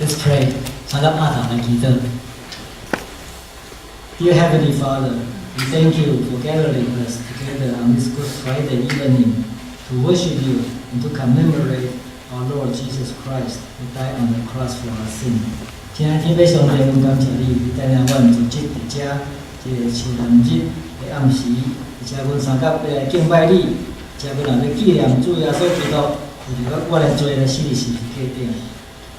Let's pray. 三粒阿頭來祈禱。Dear Heavenly Father, we thank you for gathering us together on this Good Friday evening to worship you and to commemorate our Lord Jesus Christ, who died on the cross for our sin. 親愛天父上帝，阮感謝你，你帶領阮組織佇遮這個受難日的暗時，而且阮三甲欲來敬拜你，而且阮也欲紀念主耶穌基督為著阮的罪來死佇十字架頂。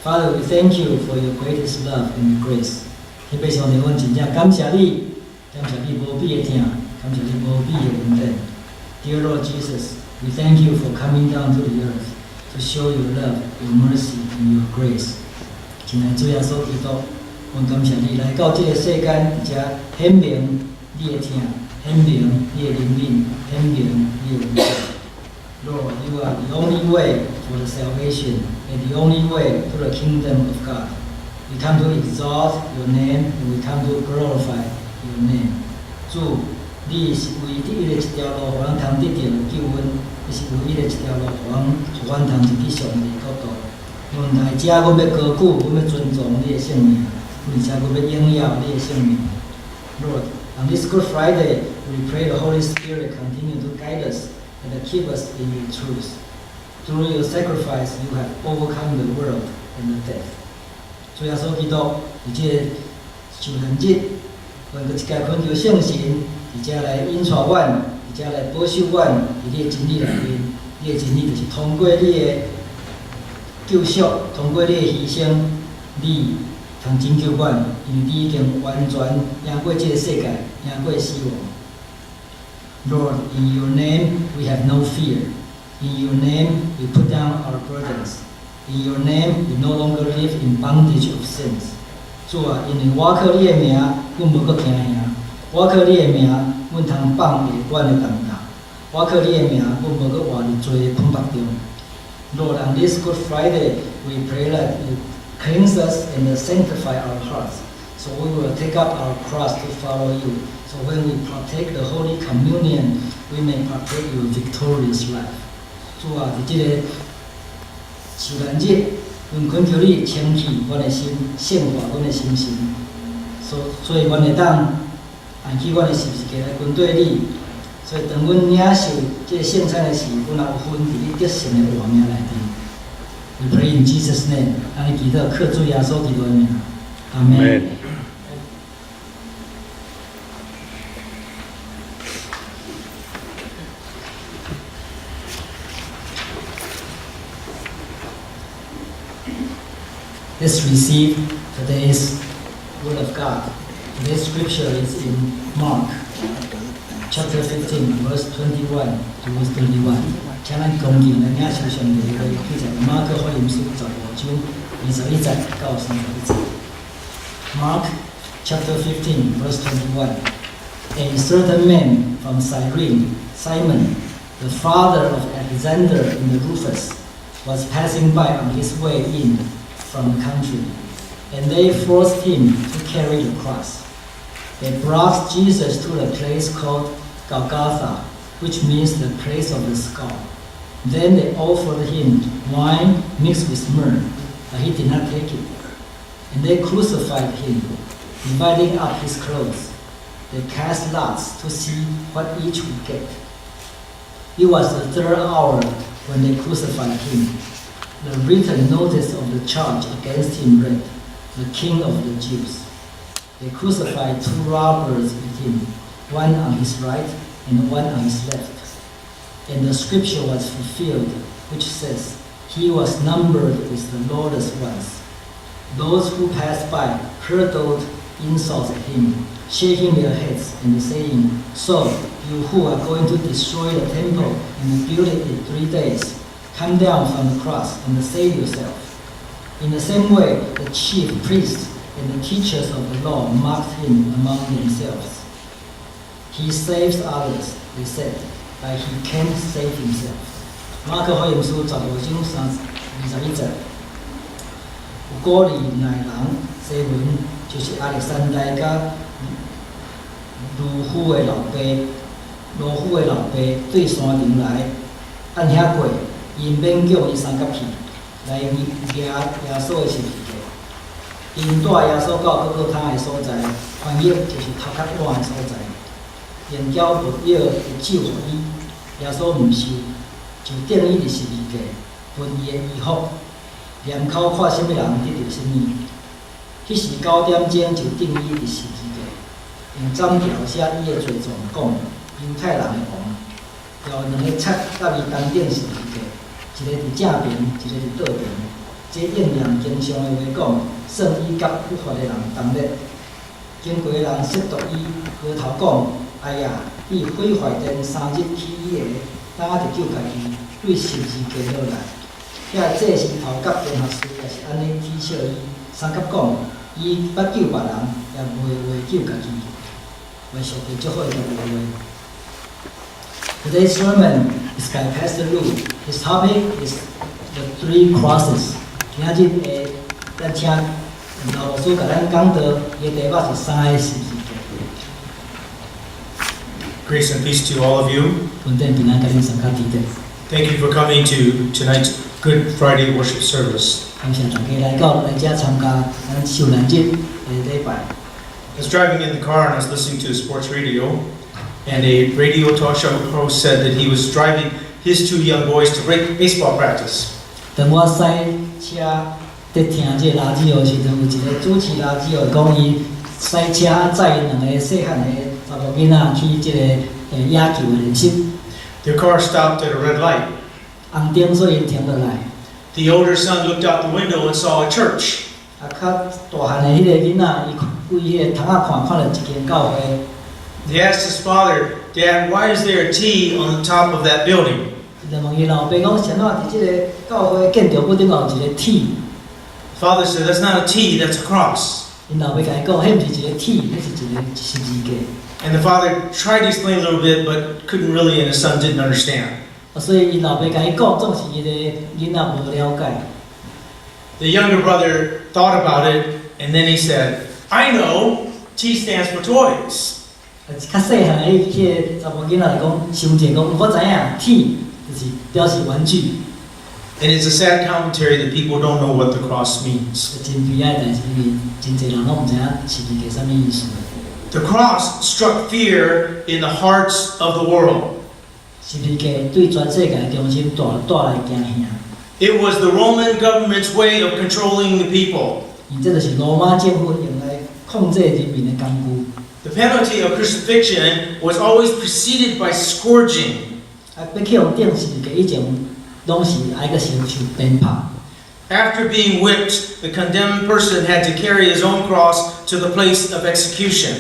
Father, we thank you for your greatest love and grace. 天父上帝，阮真正感謝你，感謝你無比的疼，感謝你無比的恩典。Dear Lord Jesus, we thank you for coming down to the earth to show your love, your mercy, and your grace. 親愛主耶穌基督，阮感謝你來到這個世間，而且顯明你的疼，顯明你的憐憫，顯明你的恩典。Lord, you are the only way for the salvation and the only way to the kingdom of God. We come to exalt your name and we come to glorify your name. 主，你是唯一的一條路，予咱通得著救恩；你是唯一的一條路，予阮通入去上帝國度。阮來遮，阮欲高舉，阮欲尊崇你的聖名；阮遮，阮欲榮耀你的聖名。Lord, on this Good Friday, we pray the Holy Spirit continue to guide us and keep us in your truth. Through your sacrifice, you have overcome the world and the death. 主耶穌基督，佇這個受難日，阮閣一擺懇求聖神，佇遮來引帶阮，佇遮來保守阮，佇你的真理內面。你的真理就是通過你的救贖，通過你的犧牲，你通拯救阮，因為你已經完全贏過這個世界，贏過死亡。Lord, in your name we have no fear. In your name we put down our burdens. In your name we no longer live in bondage of sins. 主啊，因為我靠你的名，阮無閣驚嚇。我靠你的名，阮通放下阮的重擔。我靠你的名，阮無閣活佇罪的捆綁中。Lord, on this Good Friday, we pray that you cleanse us and sanctify our hearts, so we will take up our cross to follow you. So when we partake the Holy Communion, we may partake your victorious life. 主啊，佇這個受難日，阮懇求你清洗阮的心，聖化阮的心神，所以阮會當按起阮的十字架來跟綴你。所以當阮領受這個聖餐的時，阮也有份佇你得勝的活命內面。We pray in Jesus' name，按呢祈禱靠主耶穌基督的名，阿門。Let's receive today's Word of God. Today's scripture is in Mark chapter 15, verse 21 to verse 31. 請咱恭敬來領受上帝的話，記載馬可福音書15章21節到31節。Mark chapter 15, verse 21. A certain man from Cyrene, Simon, the father of Alexander and Rufus, was passing by on his way in from the country, and they forced him to carry the cross. They brought Jesus to the place called Golgotha, which means the place of the skull. Then they offered him wine mixed with myrrh, but he did not take it. And they crucified him, dividing up his clothes. They cast lots to see what each would get. It was the third hour when they crucified him. The written notice of the charge against him read, "The King of the Jews." They crucified two robbers with him, one on his right and one on his left. And the scripture was fulfilled, which says, "He was numbered with the lawless ones." Those who passed by hurled insults at him, shaking their heads and saying, "So, you who are going to destroy the temple and build it in 3 days, come down from the cross and save yourself." In the same way, the chief priests and the teachers of the law mocked him among themselves. "He saves others," they said, "but he can't save himself." 馬可福音書15章21節，有古利奈人西門，就是亞歷山大佮魯孚的老爸對山頂來，按遐過，𪜶勉強伊相佮去，來舉耶穌的十字架。𪜶帶耶穌到各各他的所在，翻譯就是頭殼碗的所在。用攪沒藥的酒予伊，耶穌毋受，就釘伊佇十字架，分伊的衣服，量口看啥物人得著啥物。彼時9點鐘就釘伊佇十字架，用斬條寫伊的罪狀，講猶太人的王。有兩個賊佮伊同釘十字架，一个佇正爿，一个佇倒爿。這應驗經上的話講，算伊佮不法的人同列。經過的人褻瀆伊，搖頭講：哎呀，你毀壞殿3日起的，當仔著救家己，對十字架落來。遐祭司頭佮經學師也是按呢恥笑伊，相佮講：伊捌救別人，也袂話救家己。願上帝祝福伊的話。Today's sermon is by Pastor Lu. His topic is the three crosses. 今仔日的咱請老師共咱講道，伊的題目是三个十字架。 Grace and peace to all of you. 恩典平安佮恁三較佇的。 Thank you for coming to tonight's Good Friday worship service. 感謝大家來到來遮參加咱受難日的禮拜。 I was driving in the car and I was listening to sports radio, and a radio talk show host said that he was driving his two young boys to baseball practice. 當我駛車佇聽這個拉吉的時陣，有一個主持拉吉講伊駛車載𪜶兩个細漢的查某囡仔去這個野球的練習。 Their car stopped at a red light. 紅燈，所以𪜶停落來。 The older son looked out the window and saw a church. 啊，較大漢的彼个囡仔，伊對彼个窗仔看，看著一間教會。 He asked his father, "Dad, why is there a T on the top of that building?" 伊就問伊老爸講：啥物佇這个教會建築物頂頭有一個 T？ The father said, "That's not a T, that's a cross." 𪜶老爸共伊講：彼毋是一個 T，彼是一個十字架。 And the father tried to explain a little bit, but couldn't really, and his son didn't understand. 啊，所以𪜶老爸共伊講，總是伊個囡仔無了解。 The younger brother thought about it, and then he said, "I know, T stands for toys." 啊，較細漢的彼個查某囡仔就講，想者講，我知影 T 就是表示玩具。 And it's a sad commentary that people don't know what the cross means. 真悲哀，但是因為真濟人攏毋知影十字架啥物意思。 The cross struck fear in the hearts of the world. 十字架對全世界中心帶來驚嚇。 It was the Roman government's way of controlling the people. 因這就是羅馬政府用來控制人民的工具。 The penalty of crucifixion was always preceded by scourging. 啊，欲去予釘十字架以前，攏是愛閣先受鞭拍。 After being whipped, the condemned person had to carry his own cross to the place of execution.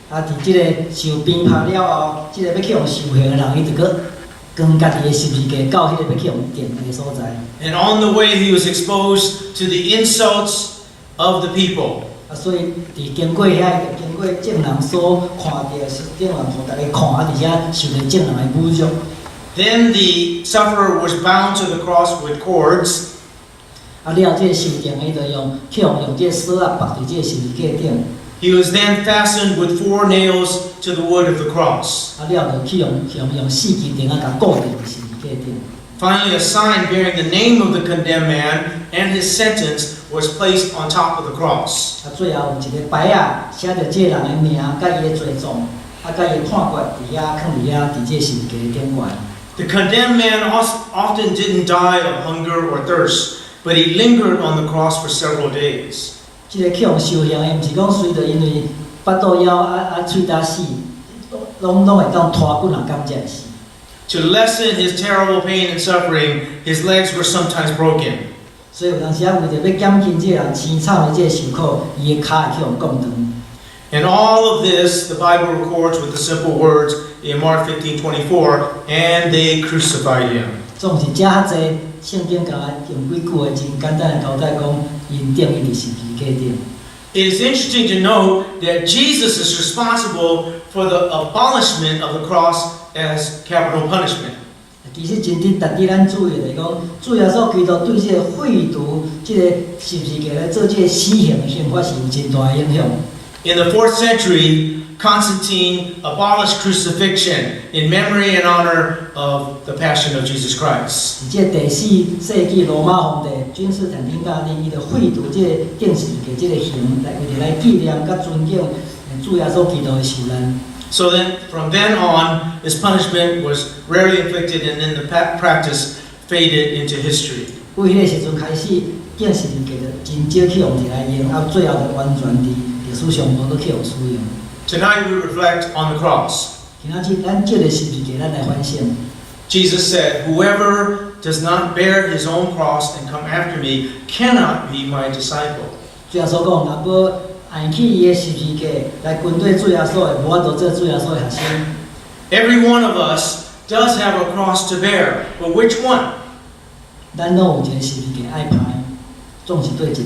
啊，佇這個受鞭拍了後，這個欲去予受刑的人，伊就閣扛家己的十字架到彼個欲去予釘的所在。 And on the way, he was exposed to the insults of the people. 啊，所以佇經過遐，伊就經過眾人所看著，是眾人予逐家看，啊，佇遐受著眾人的侮辱。 Then the sufferer was bound to the cross with cords. 啊，了後這個受釘的，伊就用去予用這個索仔縛佇這個十字架頂。 He was then fastened with four nails to the wood of the cross. 啊，了後就去用四支釘仔共固定佇十字架頂。 Finally, a sign bearing the name of the condemned man and his sentence was placed on top of the cross. 啊，最後有一个牌仔，寫著這个人的名，佮伊的罪狀，啊，佮伊的判決，佇遐囥佇遐，佇這個十字架頂懸。 The condemned man often didn't die of hunger or thirst, but he lingered on the cross for several days. 這个去予受刑的，毋是講隨著因為腹肚枵啊啊喙焦死，攏會當拖幾若工才會死。 To lessen his terrible pain and suffering, his legs were sometimes broken. 所以有當時啊，為著欲減輕這个人凄慘的這个受苦，伊的跤會去予摃斷。 And all of this, the Bible records with the simple words in Mark 15:24, "And they crucified him." 總是遮較濟，聖經共咱用幾句話真簡單的交代講，𪜶釘伊佇十字架頂。 It is interesting to note that Jesus is responsible for the abolishment of the cross as capital punishment. 其實真值得咱注意的就是講，主耶穌基督對這个廢除這個十字架來做這個死刑的刑罰是有真大的影響。 In the fourth century, Constantine abolished crucifixion in memory and honor of the passion of Jesus Christ. 佇這個第四世紀羅馬皇帝君士坦丁大帝，伊就廢除這個釘十字架這個刑，來為著來紀念佮尊敬主耶穌基督的受難。 So then, from then on, this punishment was rarely inflicted, and then the practice faded into history. 對彼個時陣開始，釘十字架就真少去予提來用，啊，最後就完全佇歷史上無閣去予使用。 Tonight we reflect on the cross. 今仔日咱藉著十字架，咱來反省。 Jesus said, "Whoever does not bear his own cross and come after me cannot be my disciple." 主耶穌講，若無擔起伊的十字架來跟綴主耶穌的，無法度做主耶穌的學生。 Every one of us does have a cross to bear, but which one? 咱攏有一個十字架愛攀，總是佗一個？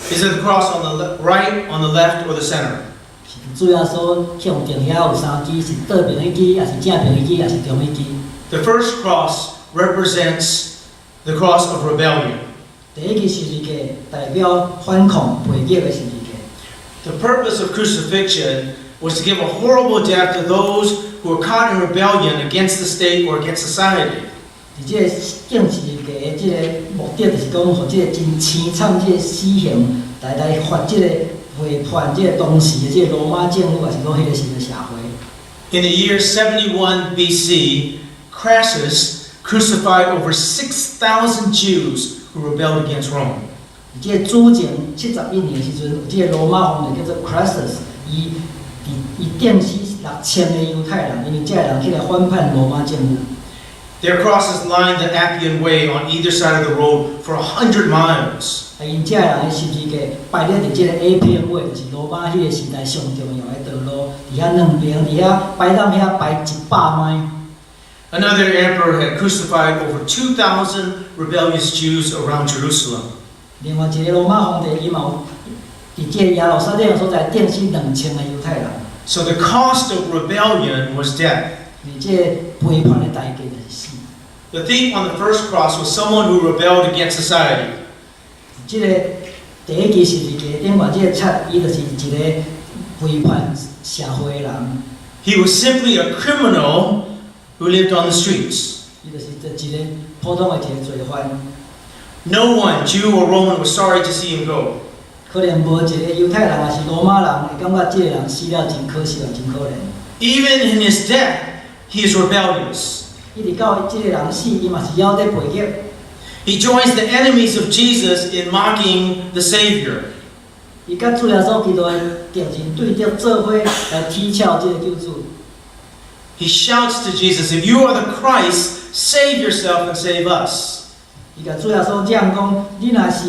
Is it the cross on the right, on the left, or the center? 是主耶穌向釘遐有三支，是倒爿彼支，抑是正爿彼支，抑是中彼支。 The first cross represents the cross of rebellion. 第一支十字架代表反抗背逆的十字架。 The purpose of crucifixion was to give a horrible death to those who were caught in rebellion against the state or against society. 佇這個釘十字架的這個目的，就是講，予這個真凄慘這個死刑來罰這個背叛這個當時的這個羅馬政府，抑是講彼個時的社會。 In the year 71 BC, Crassus crucified over 6,000 Jews who rebelled against Rome. 佇這個主前71年的時陣，有這個羅馬皇帝叫做 Crassus，伊佇伊釘死6000個猶太人，因為這个人起來反叛羅馬政府。 Their crosses lined the Appian Way on either side of the road for 100 miles. 啊，𪜶這个人的十字架擺咧佇這個 Appian Way，就是羅馬彼個時代上重要的道路，佇遐兩邊佇遐擺到遐擺100邁。 Another emperor had crucified over 2,000 rebellious Jews around Jerusalem. 另外一個羅馬皇帝，伊嘛有佇這個耶路撒冷的所在釘死2000個猶太人。 So the cost of rebellion was death. 而這個背叛的代價就是死。 The thief on the first cross was someone who rebelled against society. 這個第一支十字架頂懸這個賊，伊就是一個背叛社會的人。 He was simply a criminal who lived on the streets. 伊就是一個普通的一個罪犯。 No one, Jew or Roman, was sorry to see him go. 可能無一個猶太人，抑是羅馬人會感覺這個人死了真可惜啊，真可憐。 Even in his death, he is rebellious. 一直到這個人死，伊嘛是猶佇背逆。 He joins the enemies of Jesus in mocking the Savior. 伊佮主耶穌基督的敵人對敵做伙來恥笑這個救主。 He shouts to Jesus, "If you are the Christ, save yourself and save us." 伊共主耶穌講講：你若是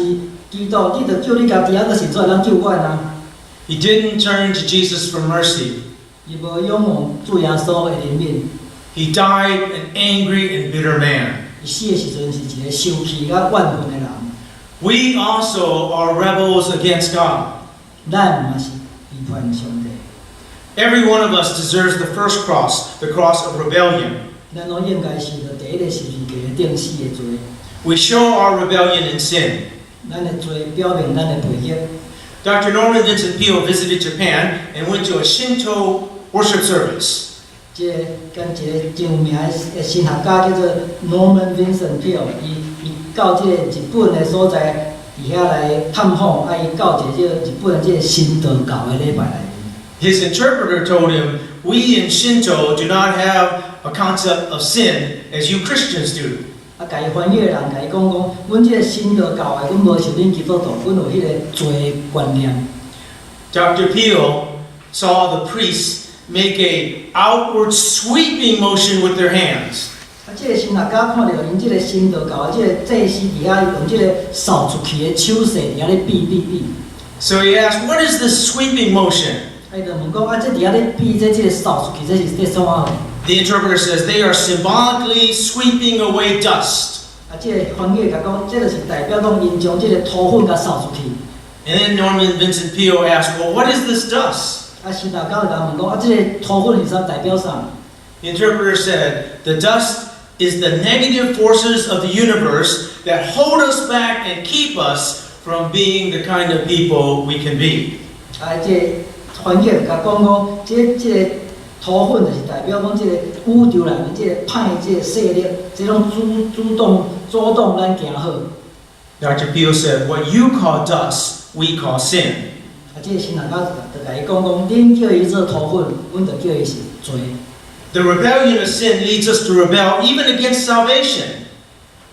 基督，你就救你家己，抑閣是做咱救阮啊！ He didn't turn to Jesus for mercy. 伊無仰望主耶穌的憐憫。 He died an angry and bitter man. 伊死的時陣是一個生氣佮怨恨的人。 We also are rebels against God. 咱嘛是背叛上帝。 Every one of us deserves the first cross, the cross of rebellion. 咱攏應該受著第一個十字架的釘死的罪。 We show our rebellion in sin. 咱的罪表明咱的背逆。 Dr. Norman Vincent Peale visited Japan and went to a Shinto worship service. 這個跟一個真有名的神學家叫做 Norman Vincent Peale，伊到這個日本的所在，佇遐來探訪，啊，伊到一個這個日本的這個神道教的禮拜內面。 His interpreter told him, "We in Shinto do not have a concept of sin as you Christians do." 啊，共伊翻譯的人共伊講講，阮這個神道教的，阮無像恁基督徒，阮有彼個罪的觀念。 Dr. Peale saw the priests make a outward sweeping motion with their hands. 啊，這個神學家看著𪜶這個神道教的這個祭司佇遐用這個掃出去的手勢佇遐咧比比比。 So he asked, "What is this sweeping motion?" 啊，伊就問講，啊，這佇遐咧比這個掃出去，這是佇創啥貨？ The interpreter says they are symbolically sweeping away dust. 啊，這個翻譯共講，這就是代表講，𪜶將這個土粉共掃出去。 And then Norman Vincent Peale asked, "Well, what is this dust?" 啊，神學家就共問講，啊，這個土粉是啥代表啥？ The interpreter said, "The dust is the negative forces of the universe that hold us back and keep us from being the kind of people we can be." 啊，這個翻譯就共講講，這個土粉就是代表講這個宇宙內面這個歹這個勢力，這種主動阻擋咱行好。 Dr. Peale said, "What you call dust, we call sin." 啊，這個神學家就共伊講講，恁叫伊做土粉，阮就叫伊是罪。 The rebellion of sin leads us to rebel even against salvation.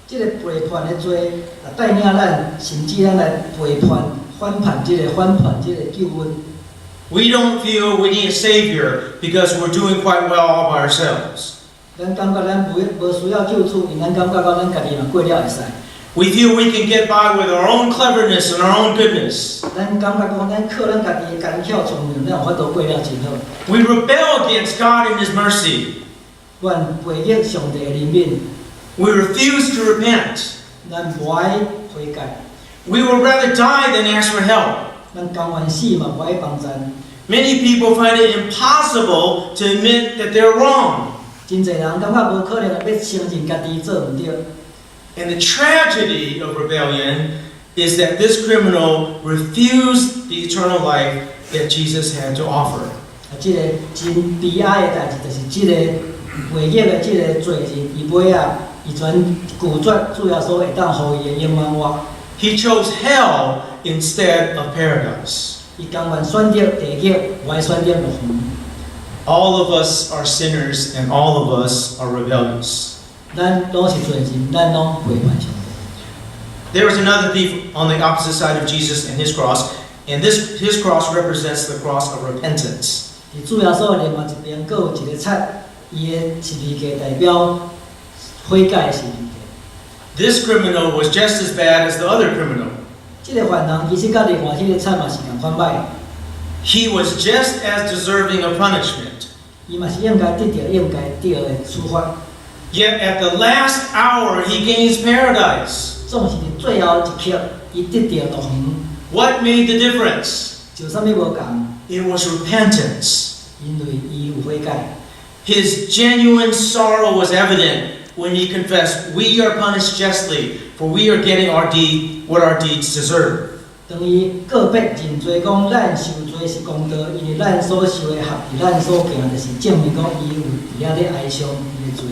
這個背叛的罪，啊，帶領咱，甚至咱來背叛、反叛這個救恩。 We don't feel we need a savior because we're doing quite well all by ourselves. 咱感覺咱無需要救主，因為咱感覺講咱家己嘛過了會使。 We feel we can get by with our own cleverness and our own goodness. 咱感覺講咱靠咱家己的乖巧聰明，咱有法度過了真好。 We rebel against God and His mercy. 阮背逆上帝的憐憫。 We refuse to repent. 咱無愛悔改。 We would rather die than ask for help. 咱甘願死嘛無愛幫贊。Many people find it impossible to admit that they're wrong. 真濟人感覺無可能欲承認家己做毋對。 And the tragedy of rebellion is that this criminal refused the eternal life that Jesus had to offer. 啊，這个真悲哀的代誌，就是這个違逆的這个罪人，伊尾仔，伊全拒絕主耶穌會當予伊的永遠活。 He chose hell instead of paradise. 伊甘願選擇地獄，無愛選擇樂園。 All of us are sinners and all of us are rebellious. 咱攏是罪人，咱攏背叛上帝。 There is another thief on the opposite side of Jesus and his cross, and his cross represents the cross of repentance. 佇主耶穌的另外一邊，閣有一個賊，伊的十字架代表悔改的十字架。 This criminal was just as bad as the other criminal. 這个犯人其實佮另外彼个賊嘛是仝款歹， He was just as deserving of punishment. 伊嘛是應該得著應該得的處罰。 Yet at the last hour, he gains paradise. 總是佇最後一刻，伊得著樂園。 What made the difference? 有啥物無仝？ It was repentance. 因為伊有悔改。 His genuine sorrow was evident when he confessed, "We are punished justly, for we are getting what our deeds deserve." 當伊告白認罪講，咱受罪是公道，因為咱所受的合佇咱所行，就是證明講伊有佇遐咧哀傷伊的罪。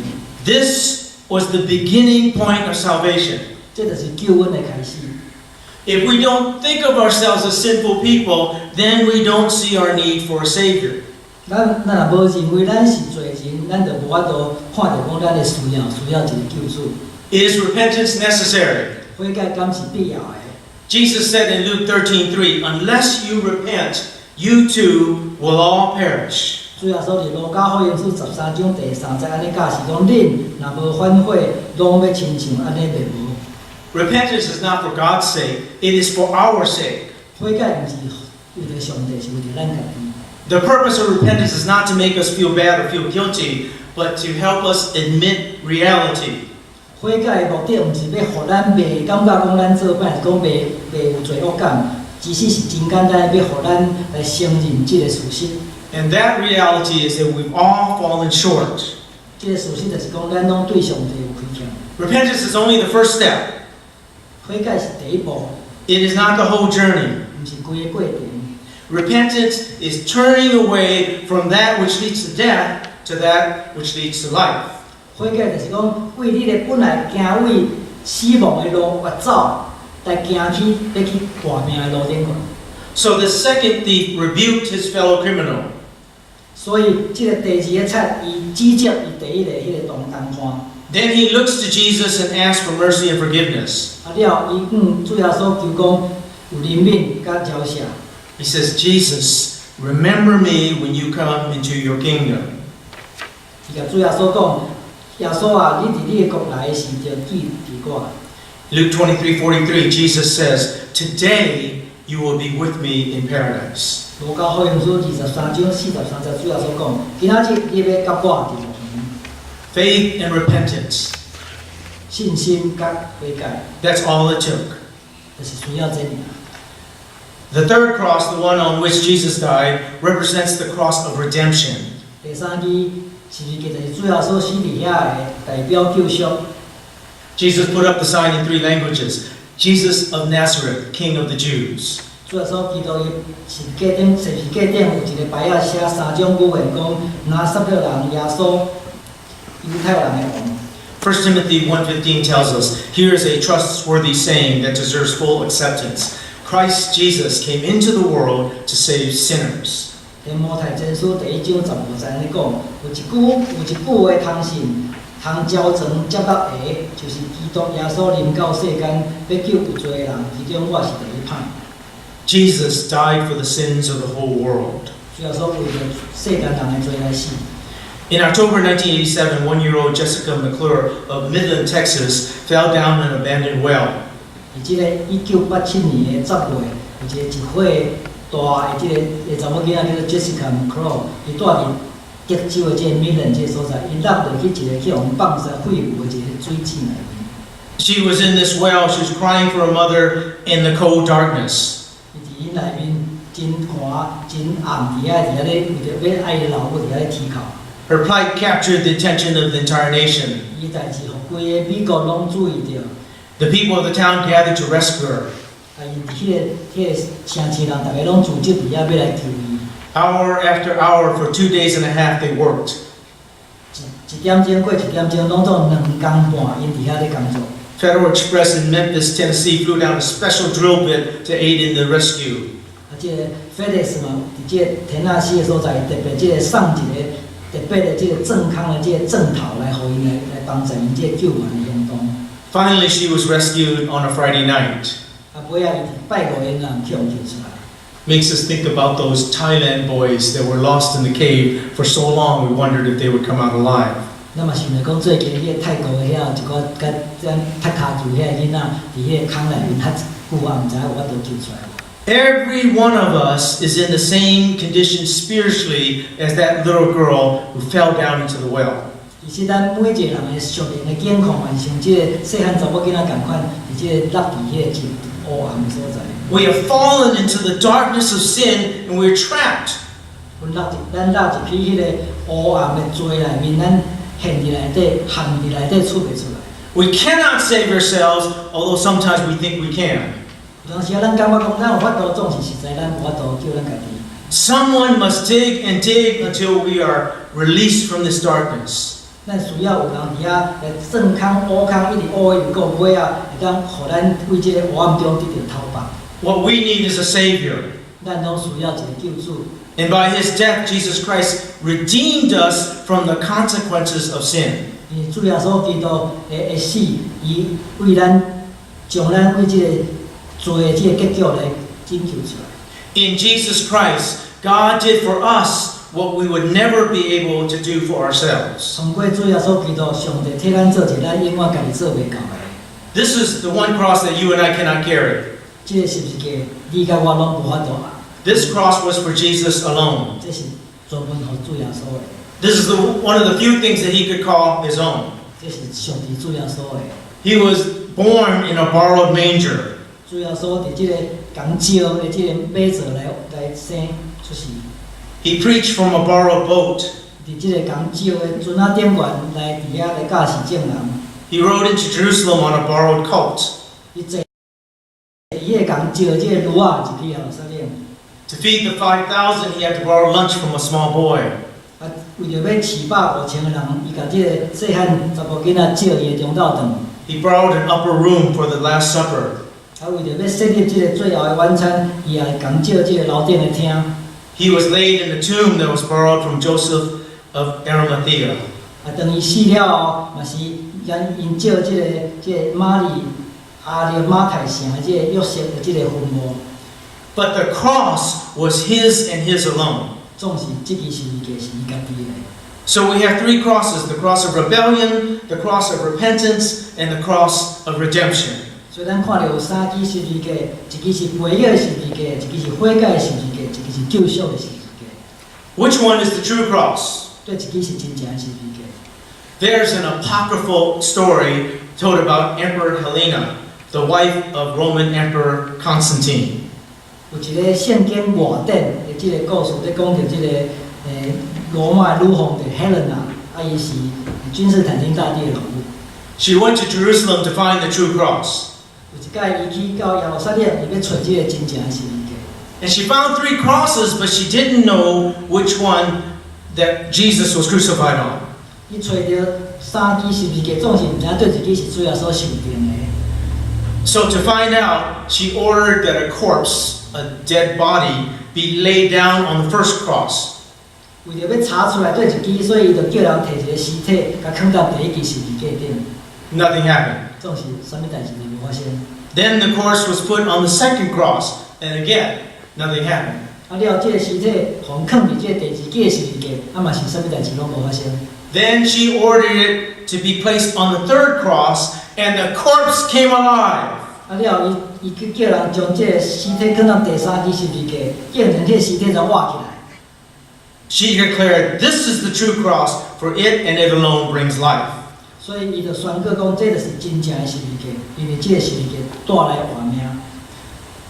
This was the beginning point of salvation. 這就是救恩的開始。 If we don't think of ourselves as sinful people, then we don't see our need for a Savior. 咱若無認為咱是罪人，咱就無法度看著講咱的需要一個救主。 Is repentance necessary? 悔改敢是必要的？ Jesus said in Luke 13:3, "Unless you repent, you too will all perish." 主耶穌佇路加福音書13章第3節按呢教示講：恁若無反悔，攏欲親像按呢滅亡。 Repentance is not for God's sake, it is for our sake. 悔改毋是為著上帝，是為著咱家己。 The purpose of repentance is not to make us feel bad or feel guilty, but to help us admit reality. 悔改的目的毋是欲予咱袂感覺講咱做歹，是講袂袂有罪惡感，其實是真簡單，欲予咱來承認這个事實。 And that reality is that we've all fallen short. 這个事實就是講，咱攏對上帝有虧欠。 Repentance is only the first step. 悔改是第一步， It is not the whole journey. 毋是規个過程。 Repentance is turning away from that which leads to death to that which leads to life. 悔改就是講，為你的本來行為死亡的路越走，來行去欲去活命的路頂懸。 So the second thief rebuked his fellow criminal. 所以，這个第二个賊，伊指責伊第一个彼个同擔犯。 Then he looks to Jesus and asks for mercy and forgiveness. 啊了，伊向主耶穌求講有憐憫佮饒赦。 He says, "Jesus, remember me when you come into your kingdom." 伊共主耶穌講：耶穌啊，你佇你的國來的時，著記佇我。 Luke 23:43, Jesus says, "Today you will be with me in paradise." 路加福音書23章43節，主耶穌講：今仔日你欲佮我佇樂園。 Faith and repentance. 信心佮悔改， That's all it took. 就是需要這爾。 The third cross, the one on which Jesus died, represents the cross of redemption. 第三支十字架就是主耶穌死佇遐的，代表救贖。 Jesus put up the sign in three languages: "Jesus of Nazareth, King of the Jews." 主耶穌基督伊十字架頂有一個牌仔寫三種語言，講拿撒勒人耶穌，猶太人的王。 1 Timothy 1:15 tells us, "Here is a trustworthy saying that deserves full acceptance. Christ Jesus came into the world to save sinners." 提摩太前書第1章15節按呢講，有一句話通信，通交傳接納的，就是基督耶穌臨到世間，欲救有罪的人，其中我是第一歹。 Jesus died for the sins of the whole world. 主耶穌為著世間人的罪來死。 In October 1987, 1-year-old Jessica McClure of Midland, Texas, fell down an abandoned well. 佇這个1987年的10月，有一個1歲大的這个查某囡仔叫做 Jessica McClure，伊住佇德州的這个 Midland 這个所在，伊落落去一个去予放棄廢有的一个水井內面。 She was in this well, she was crying for her mother in the cold darkness. 伊佇彼內面真寒、真真暗佇遐佇遐咧為著欲愛伊老母佇遐咧啼哭。 Her plight captured the attention of the entire nation. 伊代誌予規个美國攏注意著。 The people of the town gathered to rescue her. 啊，𪜶彼个城市人，逐家攏聚集佇遐欲來救伊。 Hour after hour, for 2 days and a half, they worked. 一點鐘過一點鐘，攏總兩工半，𪜶佇遐咧工作。 Federal Express in Memphis, Tennessee, flew down a special drill bit to aid in the rescue. 啊，這個 FedEx 嘛，佇這個田納西的所在，特別這個送一个特別的這個鑽空的這個鑽頭來，予𪜶來幫助𪜶這個救援的行動。 Finally, she was rescued on a Friday night. 啊，尾仔伊佇拜五的暗去予救出來。 Makes us think about those Thailand boys that were lost in the cave for so long, we wondered if they would come out alive. 咱嘛想著講最近彼個泰國的遐有一寡佮咱踢跤球遐个囡仔，佇彼个空內面較久啊，毋知影有法度救出來無。 Every one of us is in the same condition spiritually as that little girl who fell down into the well. 其實咱每一個人的屬靈的境況，嘛是像這個細漢查某囡仔仝款，佇這個落佇彼個真烏暗的所在。 We have fallen into the darkness of sin and we're trapped. 阮落入咱落入去彼个烏暗的罪內面，咱陷佇內底，陷佇內底出袂出來。 We cannot save ourselves, although sometimes we think we can. 有當時啊，咱感覺講咱有法度，總是實在咱無法度救咱家己。 Someone must dig and dig until we are released from this darkness. 咱需要有人佇遐來鑽空、挖空，一直挖一直到尾仔，會當予咱對這个黑暗中得著透放。 What we need is a Savior. 咱攏需要一個救主。 And by his death, Jesus Christ redeemed us from the consequences of sin. 因為主耶穌基督的死，伊為咱將咱對這個罪的這個結局來拯救出來。 In Jesus Christ, God did for us what we would never be able to do for ourselves. 通過主耶穌基督，上帝替咱做一個咱永遠家己做袂到的。 This is the one cross that you and I cannot carry. 這個十字架，你佮我攏無法度啊！ This cross was for Jesus alone. 這是專門予主耶穌的， This is one of the few things that he could call his own. 這是上帝主耶穌的。 He was born in a borrowed manger. 主耶穌佇這個共借的這個馬槽來生出世， He preached from a borrowed boat. 佇這個共借的船仔頂懸來佇遐來教示眾人。 He rode into Jerusalem on a borrowed colt. 伊坐佇彼個共借的這個驢仔入去耶路撒冷。 To feed the 5,000, he had to borrow lunch from a small boy. 啊，為著欲飼飽5000個人，伊共這個細漢查某囡仔借伊的中晝頓。 He borrowed an upper room for the Last Supper. 啊，為著欲設立這個最後的晚餐，伊也共借這個樓頂的廳。 He was laid in a tomb that was borrowed from Joseph of Arimathea. 啊，當伊死了後，嘛是𪜶𪜶借這個瑪利亞利馬太城的這個約瑟的這個墳墓。 But the cross was his and his alone. 總是這支十字架是伊家己的。 So we have three crosses: the cross of rebellion, the cross of repentance, and the cross of redemption. 所以咱看著有三支十字架，一支是背逆的十字架，一支是悔改的十字架，一支是救贖的十字架。 Which one is the true cross? 佗一支是真正的十字架？ There's an apocryphal story told about Emperor Helena, the wife of Roman Emperor Constantine. 有一个聖經外典的這個故事，咧講著這個羅馬的女皇帝 Helena，啊，伊是君士坦丁大帝的老母。 She went to Jerusalem to find the true cross. 有一擺，伊去到耶路撒冷，伊欲揣這個真正的十字架。 And she found three crosses, but she didn't know which one that Jesus was crucified on. 伊揣著三支十字架，總是毋知影佗一支是主耶穌受釘的。 So to find out, she ordered that a corpse, a dead body, be laid down on the first cross. 為著欲查出來佗一支，所以伊就叫人提一个屍體，共囥佇第一支十字架頂。 Nothing happened. 總是啥物代誌都無發生。 Then the corpse was put on the second cross, and again, nothing happened. 啊了，這个屍體予囥佇這個第二支十字架，啊嘛是啥物代誌攏無發生。 Then she ordered it to be placed on the third cross, and the corpse came alive. 啊了，伊去叫人將這个屍體囥到第三支十字架，竟然這个屍體就活起來。 She declared, "This is the true cross, for it and it alone brings life." 所以伊就宣告講，這就是真正的十字架，因為這个十字架帶來活命。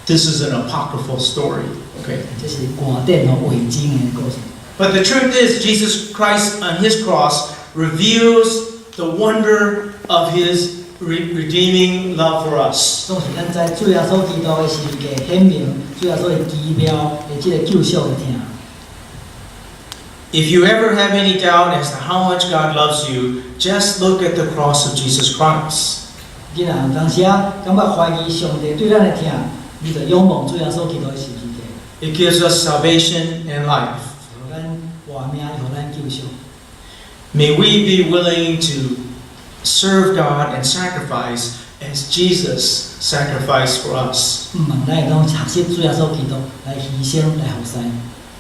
This is an apocryphal story, okay? 這是外典吼偽經的故事。 But the truth is, Jesus Christ on his cross reveals the wonder of his redeeming love for us. 總是咱知主耶穌基督的十字架顯明主耶穌的奇妙的這個救贖的疼。 If you ever have any doubt as to how much God loves you, just look at the cross of Jesus Christ. 你若有當時啊感覺懷疑上帝對咱的疼，你就仰望主耶穌基督的十字架， It gives us salvation and life. 予咱活命，予咱救贖。 May we be willing to serve God and sacrifice as Jesus sacrificed for us. 毋望咱會當學習主耶穌基督來犧牲來服侍。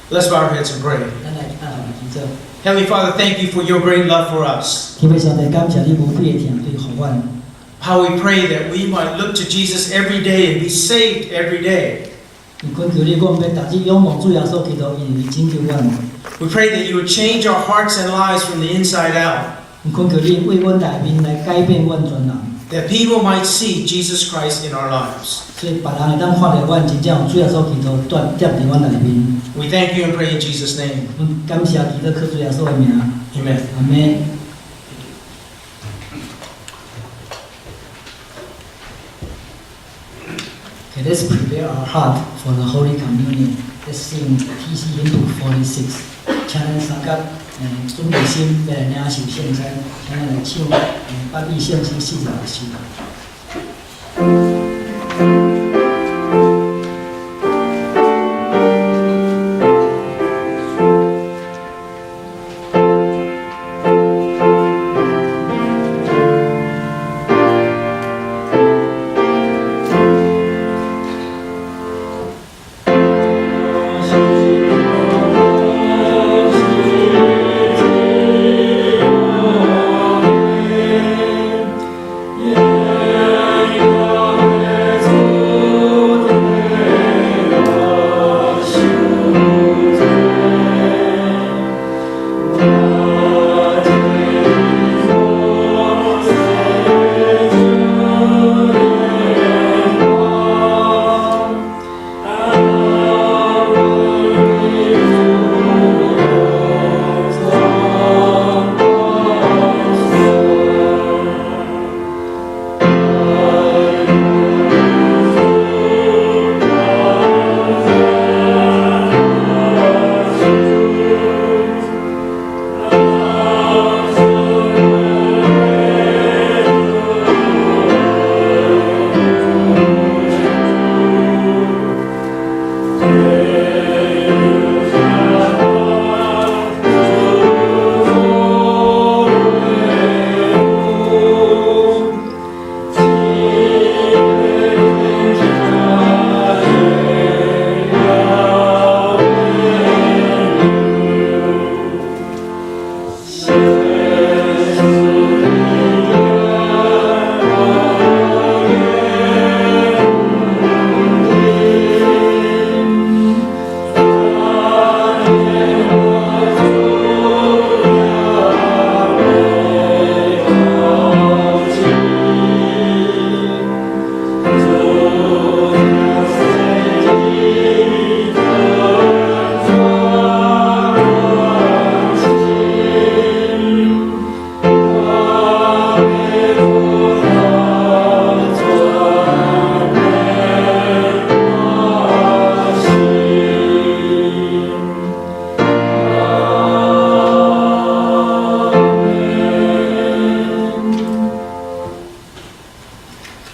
Let's bow our heads and pray. 咱來按頭來祈禱。 Heavenly Father, thank you for your great love for us. 天父上帝，感謝你無比的疼對予阮。 How we pray that we might look to Jesus every day and be saved every day. 伊懇求你，阮欲逐日仰望主耶穌基督，因為伊拯救阮。 We pray that you would change our hearts and lives from the inside out, 懇求你為阮內面來改變阮全人， that people might see Jesus Christ in our lives. 所以別人會當看著阮真正有主耶穌基督踮踮佇阮內面。 We thank you and pray in Jesus' name. 阮感謝祈禱靠主耶穌的名， Amen. 阿們。Okay, let's prepare our heart for the Holy Communion. Let's sing TC Hymn Book 46. 請咱三甲準備心，欲來領受聖餐，請咱來唱捌語聖詩46首。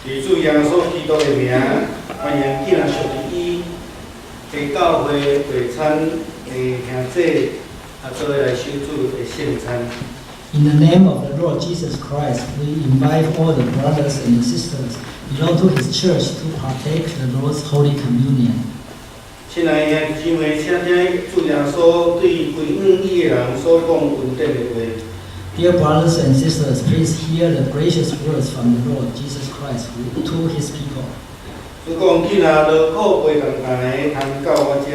佇主耶穌基督的名，歡迎囝屬佇伊的教會會餐的兄弟，啊，做伙來守主的聖餐。 In the name of the Lord Jesus Christ, we invite all the brothers and sisters belong to His church to partake the Lord's Holy Communion. 親愛的兄弟姊妹，請聽主耶穌對歸向伊的人所講恩典的話。 Dear brothers and sisters, please hear the gracious words from the Lord Jesus Christ to His people. 主講：囝仔勞苦背重擔的，通到我遮，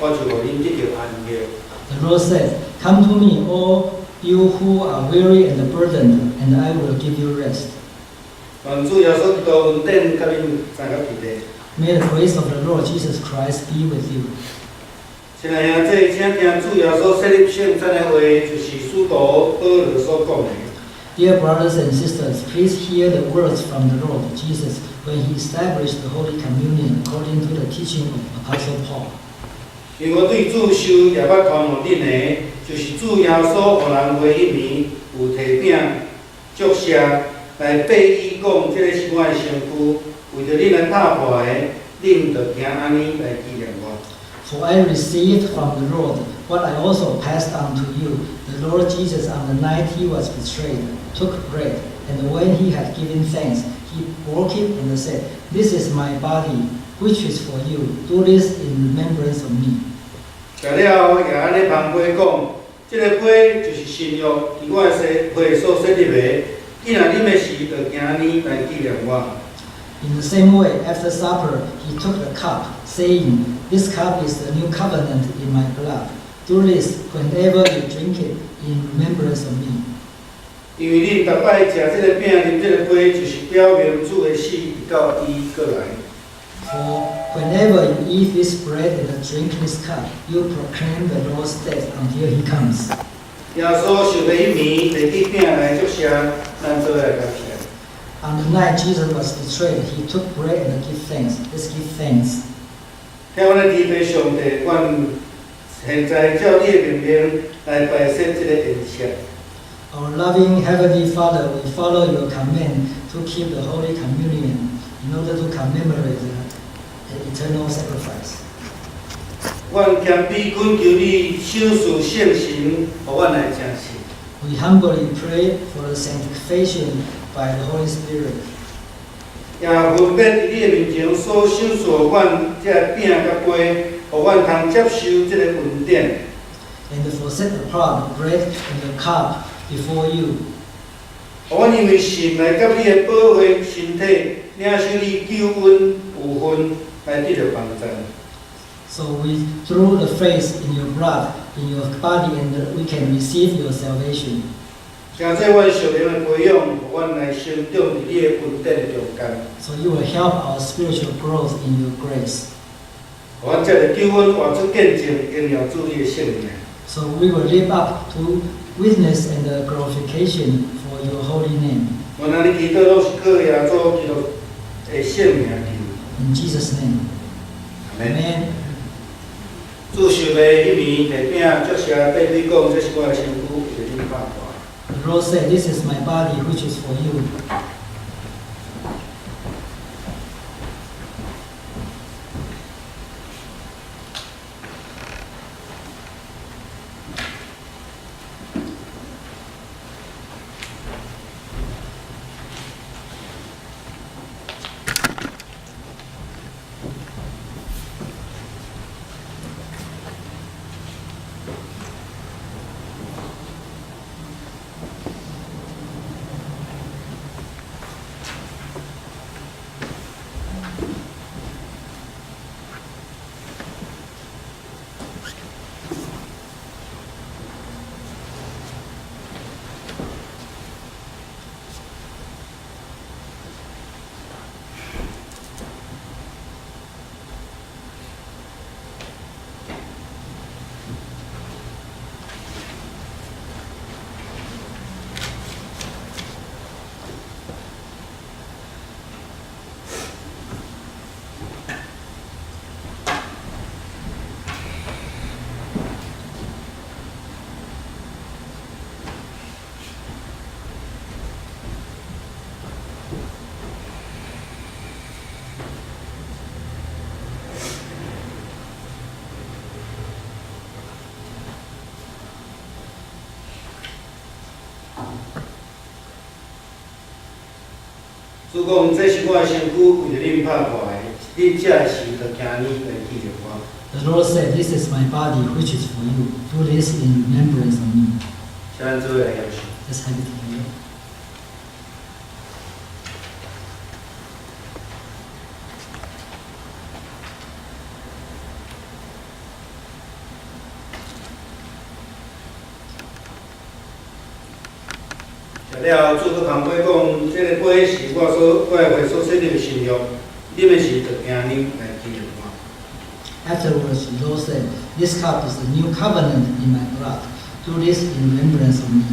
我就予恁得著安息。 The Lord said, "Come to me, all you who are weary and burdened, and I will give you rest." 願主耶穌基督恩典佮恁三個佇咧。May the grace of the Lord Jesus Christ be with you. 親愛兄弟，請聽主耶穌設立聖餐的話，就是使徒保羅所講的。 Dear brothers and sisters, please hear the words from the Lord Jesus when he established the Holy Communion according to the teaching of Apostle Paul. 因為我對主受也捌傳予恁的，就是主耶穌予人賣彼暝，有提餅祝謝來擘伊講，這个是我的身軀，為著恁來拍破的，恁著行按呢來紀念我。 For I received from the Lord what I also passed on to you. The Lord Jesus, on the night he was betrayed, took bread, and when he had given thanks, he broke it and said, "This is my body, which is for you. Do this in remembrance of me." 食了也按呢捧杯講，這个杯就是新約，佇我的血所設立的。既然啉的時，就行按呢來紀念我。 In the same way, after supper, he took the cup, saying, "This cup is the new covenant in my blood. Do this whenever you drink it in remembrance of me." 因為恁逐擺食這个餅、啉這个杯，就是表明主的死，直到伊閣來。 For whenever you eat this bread and drink this cup, you proclaim the Lord's death until he comes. 耶穌受賣彼暝，提起餅來祝謝，咱做伙來感謝。 On the night Jesus was betrayed, he took bread and gave thanks. Let's give thanks. 疼阮的天父上帝，阮現在照你的命令來擺設這个宴席。 Our loving Heavenly Father, we follow your command to keep the Holy Communion in order to commemorate the eternal sacrifice. 阮謙卑懇求你賞賜聖神，予阮來成聖。 We humbly pray for the sanctification by the Holy Spirit. 也分別佇你的面前所賞賜予阮這餅佮杯，予阮通接受這个恩典。 And for set apart the bread and the cup before you, 予阮因為信來佮你的寶血身體，領受你救恩有份，來得著幫助。 So we, through the faith in your blood, in your body, and we can receive your salvation. 請這阮屬靈的培養，予阮來成長佇你的恩典的中間。 So you will help our spiritual growth in your grace. 予阮藉著救恩活出見證，榮耀主你的聖名。 So we will live up to witness and the glorification for your holy name. 阮按呢祈禱攏是靠耶穌基督的聖名求。 In Jesus' name. 阿們。 Amen. 主受賣彼暝，提餅祝謝，擘開講，這是我的身軀，為著恁拍破。 The Lord said, "This is my body which is for you." 主講，這是我的身軀，為著恁拍破的，恁食的時就行按呢來紀念我。 The Lord said, "This is my body which is for you. Do this in remembrance of me." 請咱做伙來享受。 Let's have it together. 食了，主閣捧杯講，這个杯是我的血所設立的新約，恁啉的時，就行呢來紀念我。 Afterwards, the Lord said, "This cup is the new covenant in my blood. Do this in remembrance of me."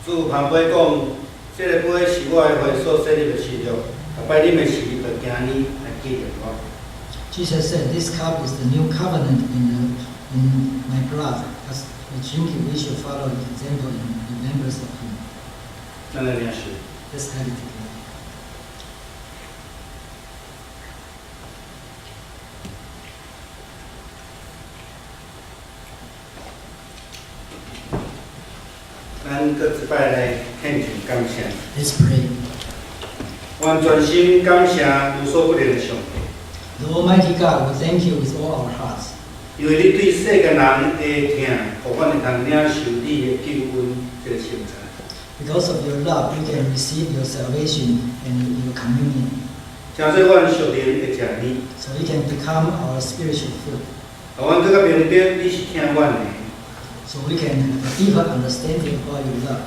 主捧杯講，這个杯是我的血所設立的新約，逐擺啉的時，就行呢來紀念我。 Jesus said, "This cup is the new covenant in my blood. As we drink it, we should follow the example in remembrance of him." 咱來領受。 Let's have it together. 咱閣一擺來獻上感謝。 Let's pray. 阮全心感謝無所不能的上帝， The Almighty God, we thank you with all our hearts 因為你對世間人的疼，予阮會通領受你的救恩這个聖餐。 Because of your love, we can receive your salvation and your communion. 成做阮屬靈的食物， So it can become our spiritual food. 予阮閣較明白你是疼阮的， So we can have a deeper understanding about your love.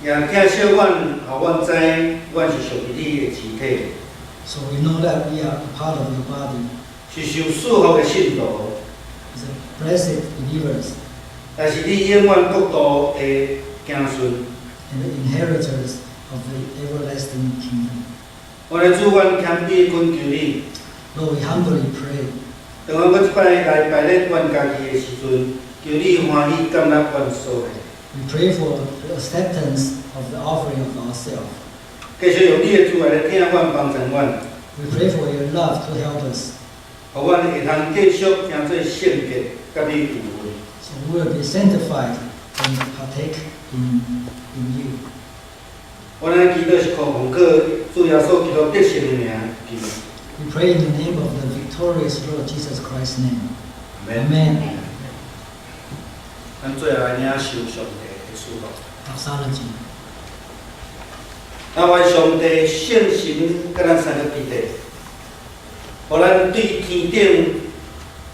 也疼惜阮，予阮知阮是屬於你的肢體， So we know that we are a part of your body, 是受祝福的信徒， as a blessed believers 也是你永遠國度的子孫。 and the inheritors of the everlasting kingdom. 我的主，阮謙卑懇求你， Lord, we humbly pray 當阮閣一擺來排列阮家己的時陣，求你歡喜接納阮所獻。 We pray for the acceptance of the offering of ourselves. 繼續用你的慈愛來疼阮，幫助阮， We pray for your love to help us 予阮會通繼續成做聖潔，佮你有份。 so we will be sanctified and partake in you. 阮的祈禱是靠奉靠主耶穌基督得勝的名祈。 We pray in the name of the victorious Lord Jesus Christ's name. 阿門。 Amen. 咱最後來領受上帝的祝福。 Doxology. 那願上帝聖神佮咱三个彼得，予咱對天頂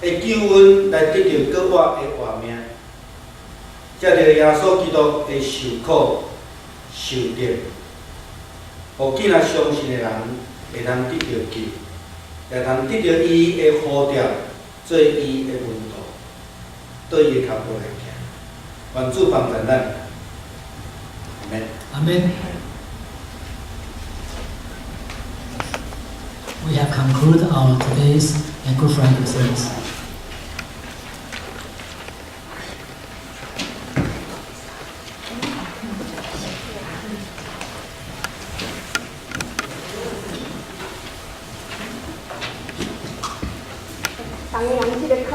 的救恩來得著閣活的活命，藉著耶穌基督的受苦、受釘，予囝若相信的人會通得著救，也通得著伊的呼召，做伊的門徒，對伊的腳步來行。願主幫助咱，阿們。 Amen. We have concluded our today's Good Friday service. 逐个人這个較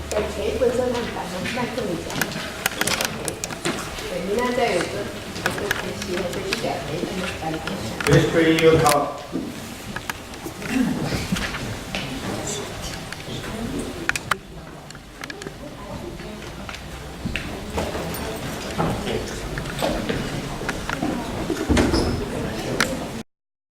在茶本身咱逐人莫囥食。對，明仔載有個有個提示，這個食茶，咱單 Please bring your cup.